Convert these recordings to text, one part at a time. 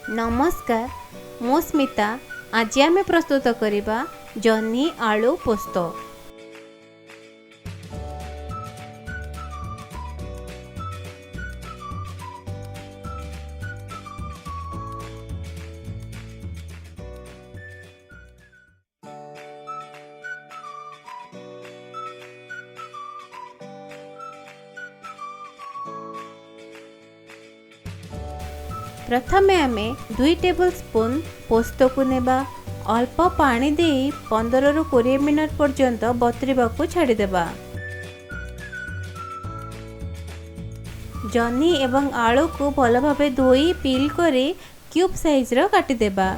ନମସ୍କାର, ମୁଁ ସ୍ମିତା। ଆଜି ଆମେ ପ୍ରସ୍ତୁତ କରିବା ଜହ୍ନି ଆଳୁ ପୋସ୍ତ। ପ୍ରଥମେ ଆମେ 2 ଟେବୁଲ ସ୍ପୁନ୍ ପୋସ୍ତକୁ ନେବା। ଅଳ୍ପ ପାଣି ଦେଇ 15ରୁ 20 ମିନିଟ୍ ପର୍ଯ୍ୟନ୍ତ ବତୁରିବାକୁ ଛାଡ଼ିଦେବା। ଜହ୍ନି ଏବଂ ଆଳୁକୁ ଭଲ ଭାବେ ଧୋଇ ପିଲ୍ କରି କ୍ୟୁବ୍ ସାଇଜ୍ର କାଟିଦେବା।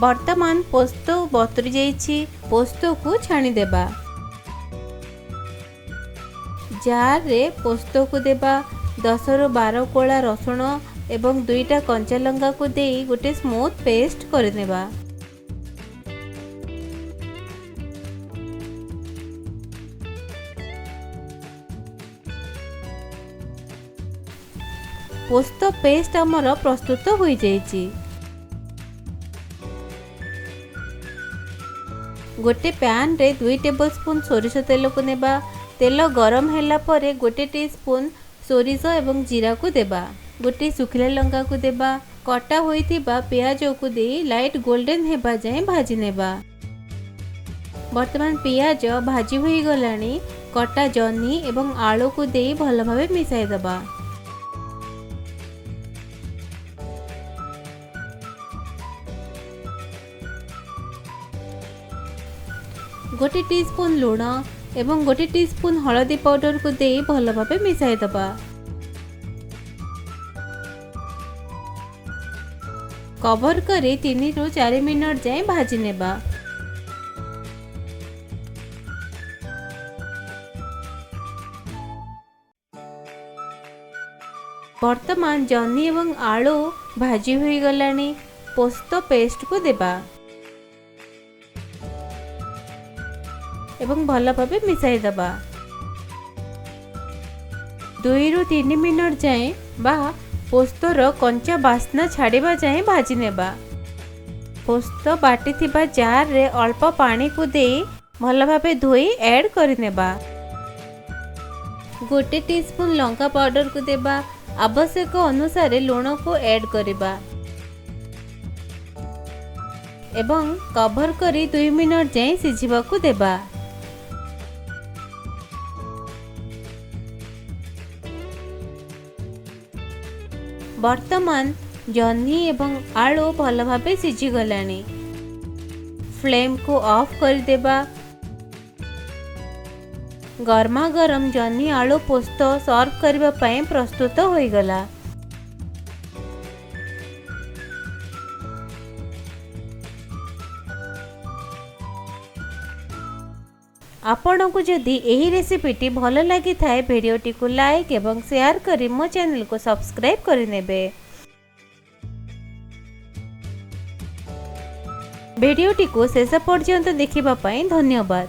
ବର୍ତ୍ତମାନ ପୋସ୍ତ ବତୁରି ଯାଇଛି, ପୋସ୍ତକୁ ଛାଣିଦେବା। ଜାର୍ରେ ପୋସ୍ତକୁ ଦେବା। 10ରୁ 12 କୋଳା ରସୁଣ ଏବଂ 2ଟା କଞ୍ଚା ଲଙ୍କାକୁ ଦେଇ ଗୋଟେ ସ୍ମୁଥ୍ ପେଷ୍ଟ କରିନେବା। ପୋସ୍ତ ପେଷ୍ଟ ଆମର ପ୍ରସ୍ତୁତ ହୋଇଯାଇଛି। ଗୋଟେ ପ୍ୟାନ୍ରେ 2 ଟେବୁଲ ସ୍ପୁନ୍ ସୋରିଷ ତେଲକୁ ନେବା। ତେଲ ଗରମ ହେଲା ପରେ 1 ଟିସ୍ପୁନ୍ ସୋରିଷ ଏବଂ ଜିରାକୁ ଦେବା। ଗୋଟେ ଶୁଖିଲା ଲଙ୍କାକୁ ଦେବା। କଟା ହୋଇଥିବା ପିଆଜକୁ ଦେଇ ଲାଇଟ୍ ଗୋଲ୍ଡେନ୍ ହେବା ଯାଏଁ ଭାଜି ନେବା। ବର୍ତ୍ତମାନ ପିଆଜ ଭାଜି ହୋଇଗଲାଣି। କଟା ଜହ୍ନି ଏବଂ ଆଳୁକୁ ଦେଇ ଭଲ ଭାବେ ମିଶାଇ ଦେବା। 1 ଟିସ୍ପୁନ୍ ଲୁଣ ଏବଂ 1 ଟିସ୍ପୁନ୍ ହଳଦୀ ପାଉଡରକୁ ଦେଇ ଭଲ ଭାବେ ମିଶାଇ ଦେବା। କଭର କରି 3ରୁ 4 ମିନିଟ୍ ଯାଏଁ ଭାଜି ନେବା। ବର୍ତ୍ତମାନ ଜହ୍ନି ଏବଂ ଆଳୁ ଭାଜି ହୋଇଗଲାଣି। ପୋସ୍ତ ପେଷ୍ଟକୁ ଦେବା ଏବଂ ଭଲ ଭାବେ ମିଶାଇ ଦେବା। 2ରୁ 3 ମିନିଟ୍ ଯାଏଁ ବା ପୋସ୍ତର କଞ୍ଚା ବାସ୍ନା ଛାଡ଼ିବା ଯାଏଁ ଭାଜି ନେବା। ପୋସ୍ତ ବାଟିଥିବା ଜାର୍ରେ ଅଳ୍ପ ପାଣିକୁ ଦେଇ ଭଲ ଭାବେ ଧୋଇ ଆଡ଼୍ କରିନେବା। 1 ଟିସ୍ପୁନ୍ ଲଙ୍କା ପାଉଡରକୁ ଦେବା। ଆବଶ୍ୟକ ଅନୁସାରେ ଲୁଣକୁ ଆଡ଼୍ କରିବା ଏବଂ କଭର କରି 2 ମିନିଟ୍ ଯାଏଁ ସିଝିବାକୁ ଦେବା। ବର୍ତ୍ତମାନ ଜହ୍ନି ଏବଂ ଆଳୁ ଭଲ ଭାବେ ସିଝିଗଲାଣି। ଫ୍ଲେମ୍କୁ ଅଫ୍ କରିଦେବା। ଗରମା ଗରମ ଜହ୍ନି ଆଳୁ ପୋସ୍ତ ସର୍ଭ କରିବା ପାଇଁ ପ୍ରସ୍ତୁତ ହୋଇଗଲା। ଆପଣଙ୍କୁ ଯଦି ଏହି ରେସିପିଟି ଭଲ ଲାଗିଥାଏ, ଭିଡ଼ିଓଟିକୁ ଲାଇକ୍ ଏବଂ ସେୟାର କରି ମୋ ଚ୍ୟାନେଲକୁ ସବସ୍କ୍ରାଇବ୍ କରିନେବେ। ଭିଡ଼ିଓଟିକୁ ଶେଷ ପର୍ଯ୍ୟନ୍ତ ଦେଖିବା ପାଇଁ ଧନ୍ୟବାଦ।